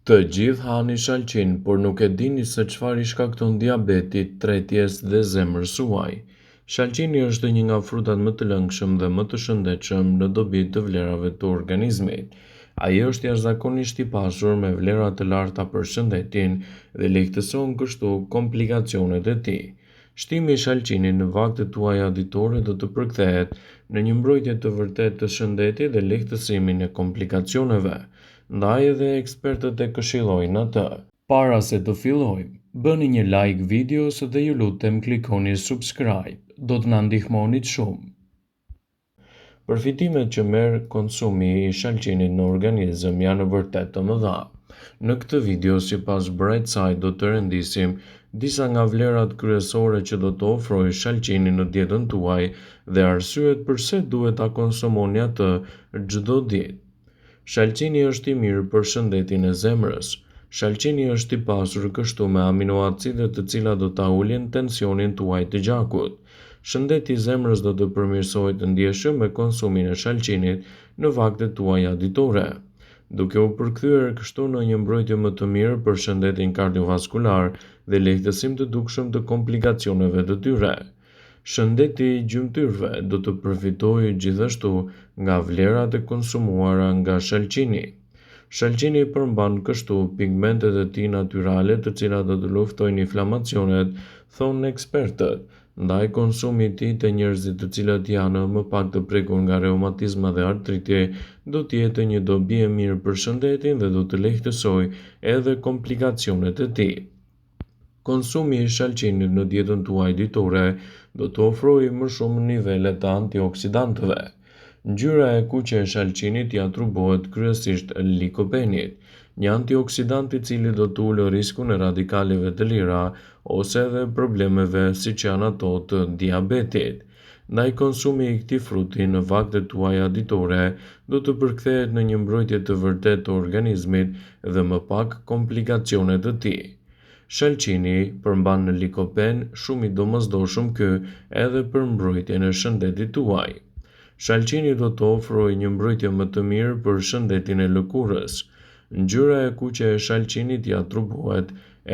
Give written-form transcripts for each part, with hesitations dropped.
Të gjithë hani shalqin, por nuk e dini se çfarë i shkakton diabetit, tretjes dhe zemrës suaj. Shalqini është një nga frutat më të lëngshëm dhe më të shëndetshëm në dobi të vlerave të organizmit. Ai është jashtëzakonisht i pasur me vlera të larta për shëndetin dhe lehtëson kështu komplikacionet e tij. Shtimi i shalqinit në vaktet tuaja ditore do të përkthehet në një mbrojtje të vërtetë të shëndetit dhe lehtësimin e komplikacioneve. Ndaj edhe ekspertët e këshillojnë atë. Para se të fillojmë, bëni një like videos dhe ju lutem klikoni subscribe, do të na ndihmonit shumë. Përfitimet që merr konsumi i shalqinit në organizëm janë vërtet të mëdha. Në këtë video sipas Brightside do të rendisim disa nga vlerat kryesore që do të ofrojë shalqini në dietën tuaj dhe arsyet përse duhet ta konsumoni atë çdo ditë. Shalqini është i mirë për shëndetin e zemrës. Shalqini është i pasur kështu me aminoacide të cilat do ta ulin tensionin tuaj të gjakut. Shëndeti i zemrës do të përmirësohet ndjeshëm me konsumin e shalqinit në vaktet tuaja ditore, duke u përkthyer kështu në një mbrojtje më të mirë për shëndetin kardiovaskular dhe lehtësim të dukshëm të komplikacioneve të tyre. Shëndeti i gjymtyrëve do të përfitojë gjithashtu nga vlerat e konsumuara nga shalqini. Shalqini përmban kështu pigmentet e tij natyrale të cilat do të luftojnë inflamacionet, thonë ekspertët. Ndaj konsumi i tij te njerëzit të cilët janë më pak të prekur nga reumatizma dhe artriti do të jetë një dobi e mirë për shëndetin dhe do të lehtësojë edhe komplikacionet e tij. Konsumi i shalqinit në dietën tuaj ditore do të ofrojë më shumë nivele të antioksidantëve. Ngjyra e kuqe e shalqinit i atribuohet kryesisht likopenit, një antioksidant i cili do të ulë riskun e radikaleve të lira ose edhe problemeve siç janë ato të diabetit. Ndaj konsumi i këtij fruti në vaktet tuaja ditore do të përkthehet në një mbrojtje të vërtetë të organizmit dhe më pak komplikacione të tij. Shalqini përmban likopen, shumë i domosdoshëm ky edhe për mbrojtjen e shëndetit tuaj. Shalqini do të ofrojë një mbrojtje më të mirë për shëndetin e lëkurës. Ngjyra e kuqe e shalqinit i atribuohet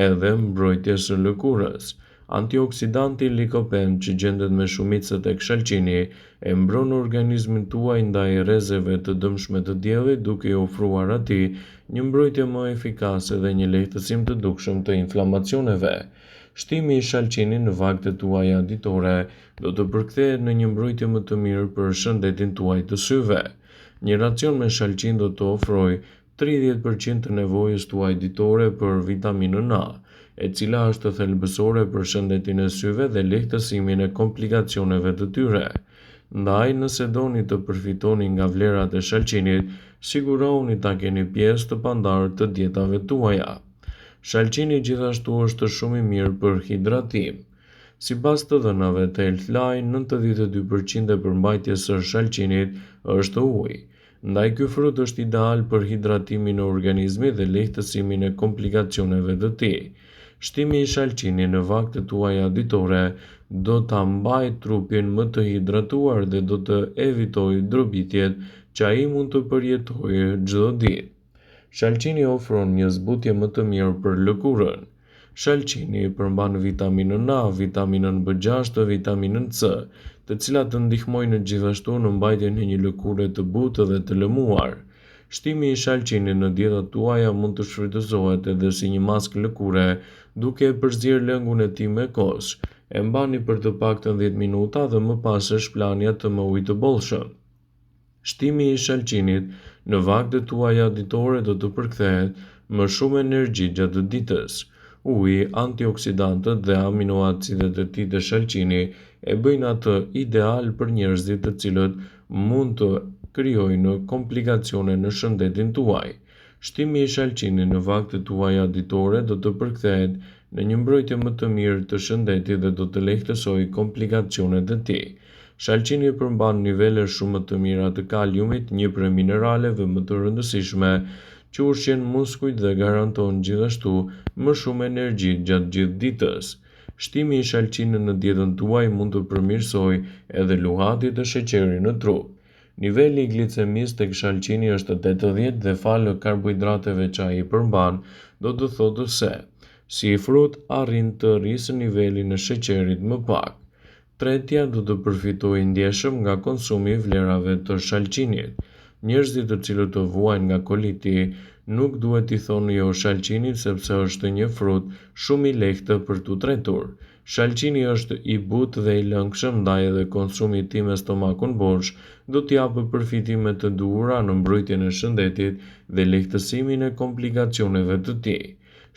edhe mbrojtjes së lëkurës. Antioksidanti likopen që gjendet me shumicë tek shalqini e mbron organizmin tuaj ndaj rrezeve të dëmshme të diellit duke i ofruar atij një mbrojtje më efikase dhe një lehtësim të dukshëm të inflamacioneve. Shtimi i shalqinit në vaktet tuaja ditore do të përkthehet në një mbrojtje më të mirë për shëndetin tuaj të syve. Një racion me shalqin do të ofrojë 30% të nevojës tuaj ditore për vitaminën A, e cila është thelbësore për shëndetin e syve dhe lehtësimin e komplikacioneve të tyre. Ndaj, nëse doni të përfitoni nga vlerat e shalqinit, sigurohuni ta keni pjesë të pandarë të dietave tuaja. Shalqini gjithashtu është shumë i mirë për hidratim. Sipas të dhënave të Healthline, 92% e përmbajtjes së shalqinit është ujë. Ndaj ky frut është ideal për hidratimin e organizmit dhe lehtësimin e komplikacioneve të tij. Shtimi i shalqinit në vaktet tuaja ditore do ta mbajë trupin më të hidratuar dhe do të evitojë drobitjet që ai mund të përjetojë çdo ditë. Shalqini ofron një zbutje më të mirë për lëkurën. Shalqini përmban vitaminën A, vitaminën B6 dhe vitaminën C, të cilat të ndihmojnë gjithashtu në mbajtjen e një lëkure të butë dhe të lëmuar. Shtimi i shalqinit në dietat tuaja mund të shfrytëzohet edhe si një maskë lëkure, duke e përzier lëngun e tij me kos. E mbani për të paktën 10 minuta dhe më pas e shplani atë me ujë të bollshëm. Shtimi i shalqinit në vaktet tuaja ditore do të përkthehet më shumë energji gjatë ditës. Uji, antioksidantët dhe aminoacidet e tij te shalqini e bëjnë atë ideal për njerëzit të cilët mund të krijojnë komplikacione në shëndetin tuaj. Shtimi i shalqinit në vaktet tuaja ditore do të përkthehet në një mbrojtje më të mirë të shëndetit dhe do të lehtësojë komplikacionet e tij. Shalqini përmban nivele shumë më të mira të kaliumit, një prej mineraleve më të rëndësishme që ushqen muskujt dhe garanton gjithashtu më shumë energji gjatë gjithë ditës. Shtimi i shalqinit në dietën tuaj mund të përmirësojë edhe luhatjet e sheqerit në trup. Niveli i glicemisë tek shalqini është 80 dhe falë karbohidrateve që ai përmban, do të thotë se, si frut, arrin të rrisë nivelin e sheqerit më pak. Tretja do të përfitojë ndjeshëm nga konsumi i vlerave të shalqinit. Njerëzit të cilët vuajnë nga koliti nuk duhet t'i thonë jo shalqinit sepse është një frut shumë i lehtë për t'u tretur. Shalqini është i butë dhe i lëngshëm ndaj edhe konsumi i tij me stomakun bosh do të japë përfitime të duhura në mbrojtjen e shëndetit dhe lehtësimin e komplikacioneve të tij.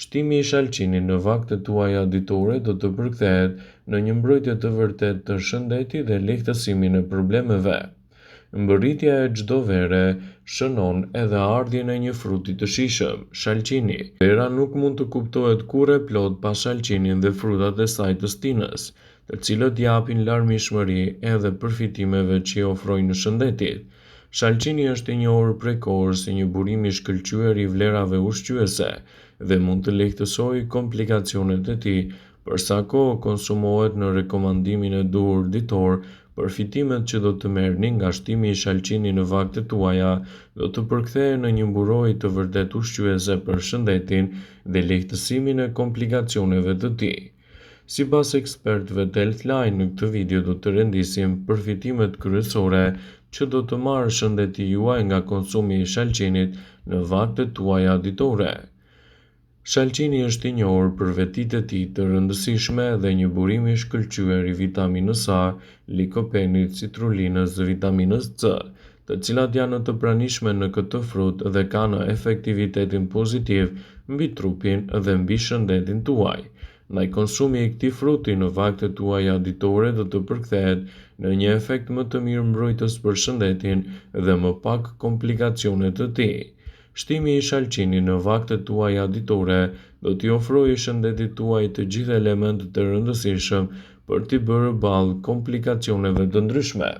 Shtimi i shalqinit në vaktet tuaja ditore do të përkthehet në një mbrojtje të vërtetë të shëndetit dhe lehtësimin e problemeve. Mbërritja e çdo vere shënon edhe ardhjen e një fruti të shijshëm, shalqini. Vera nuk mund të kuptohet kurrë e plotë pa shalqinin dhe frutat e saj të stinës, të cilët japin larmishmëri edhe përfitimeve që i ofrojnë shëndetit. Shalqini është i njohur prej kohësh si një burim i shkëlqyer i vlerave ushqyese dhe mund të lehtësojë komplikacionet e tij për sa kohë konsumohet në rekomandimin e duhur ditor. Përfitimet që do të merrni nga shtimi i shalqinit në vaktet tuaja do të përkthehen në një mburojë të vërtetë ushqyese për shëndetin dhe lehtësimin e komplikacioneve të tij. Sipas ekspertëve të Healthline, në këtë video do të rendisim përfitimet kryesore që do të marrë shëndeti juaj nga konsumi i shalqinit në vaktet tuaja ditore. Shalqini është i njohur për vetitë e tij të rëndësishme dhe një burim i shkëlqyer i vitaminës A, likopenit, citrulinës dhe vitaminës C, të cilat janë të pranishme në këtë frut dhe kanë efektivitetin pozitiv mbi trupin dhe mbi shëndetin tuaj. Ndaj konsumi i këtij fruti në vaktet tuaja ditore do të përkthehet në një efekt më të mirë mbrojtës për shëndetin dhe më pak komplikacione të tij. Shtimi i shalqinit në vaktet tuaja ditore do t'i ofrojë shëndetit tuaj të gjithë elementët e rëndësishëm për t'i bërë ballë komplikacioneve të ndryshme.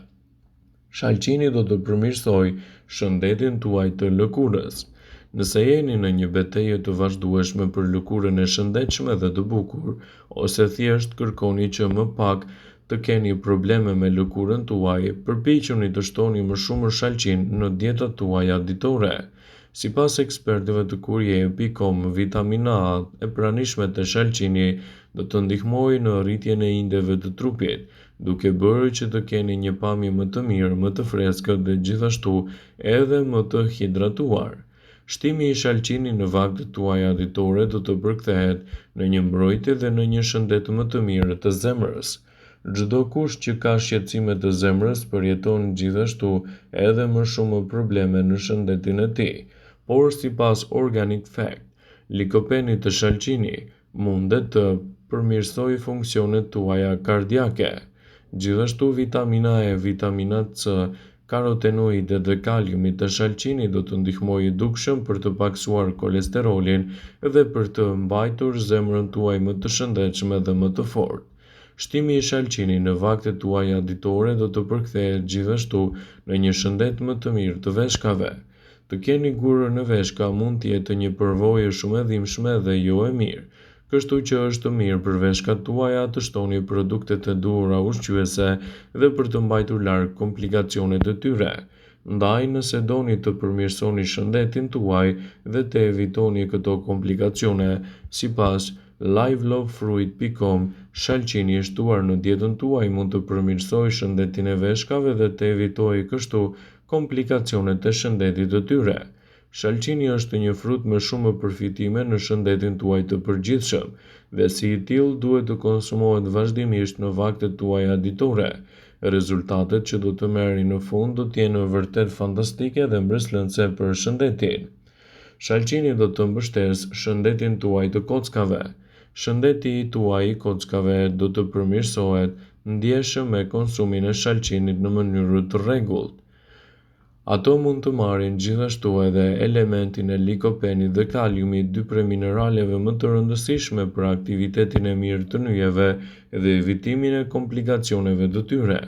Shalqini do të përmirësojë shëndetin tuaj të lëkurës. Nëse jeni në një betejë të vazhdueshme për lëkurën e shëndetshme dhe të bukur, ose thjesht kërkoni që më pak të keni probleme me lëkurën tuaj, përpiquni të shtoni më shumë shalqin në dietat tuaja ditore. Sipas ekspertëve të Courier.com, vitamina A e pranishme te shalqini do të ndihmojë në rritjen e indeve të trupit, duke bërë që të keni një pamje më të mirë, më të freskët dhe gjithashtu edhe më të hidratuar. Shtimi i shalqinit në vaktet tuaja ditore do të përkthehet në një mbrojtje dhe në një shëndet më të mirë të zemrës. Çdokush që ka shqetësime të zemrës përjeton gjithashtu edhe më shumë probleme në shëndetin e tij. Por sipas Organic Fact, likopeni te shalqini mundet të përmirësojë funksionet tuaja kardiake. Gjithashtu vitamina E, vitamina C, karotenoidet dhe kaliumi te shalqini do të ndihmojë dukshëm për të pakësuar kolesterolin dhe për të mbajtur zemrën tuaj më të shëndetshme dhe më të fortë. Shtimi i shalqinit në vaktet tuaja ditore do të përkthehet gjithashtu në një shëndet më të mirë të veshkave. Të keni gurë në veshka mund të jetë një përvojë shumë e dhimbshme dhe jo e mirë, kështu që është mirë për veshkat tuaja të shtoni produktet e duhura ushqyese dhe për të mbajtur larg komplikacionet e tyre. Ndaj, nëse doni të përmirësoni shëndetin tuaj dhe të evitoni këto komplikacione, sipas livelovefruit.com, shalqini i shtuar në dietën tuaj mund të përmirësojë shëndetin e veshkave dhe të evitojë kështu komplikacionet e shëndetit të tyre. Shalqini është një frut me shumë përfitime në shëndetin tuaj të përgjithshëm dhe si i tillë duhet të konsumohet vazhdimisht në vaktet tuaja ditore. Rezultatet që do të merrni në fund do të jenë vërtet fantastike dhe mbresëlënëse për shëndetin. Shalqini do të mbështesë shëndetin tuaj të kockave. Shëndeti tuaj i kockave do të përmirësohet ndjeshëm me konsumin e shalqinit në mënyrë të rregullt. Ato mund të marrin gjithashtu edhe elementin e likopenit dhe kaliumit, dy prej mineraleve më të rëndësishme për aktivitetin e mirë të nyjeve dhe evitimin e komplikacioneve të tyre.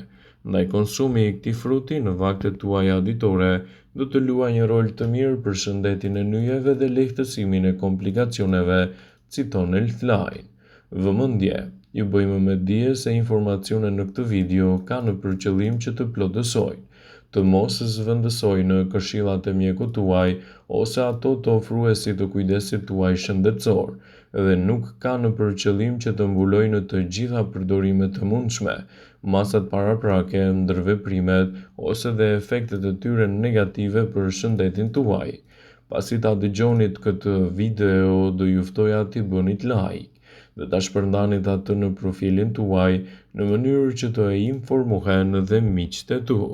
Ndaj konsumi i këtij fruti në vaktet tuaja ditore do të luajë një rol të mirë për shëndetin e nyjeve dhe lehtësimin e komplikacioneve, citon Healthline. Vëmendje! Ju bëjmë me dije se informacionet në këtë video kanë për qëllim që të plotësojnë. të mos zëvendësojnë këshillat e mjekut tuaj ose ato të ofruesit të kujdesit tuaj shëndetësor dhe nuk kanë për qëllim që të mbulojnë të gjitha përdorimet e mundshme, masat paraprake, ndërveprimet ose dhe efektet e tyre negative për shëndetin tuaj. Pasi ta dëgjonit këtë video, do ju ftoja t'i bënit like dhe ta shpërndanit atë në profilin tuaj në mënyrë që të informohen dhe miqtë e tu.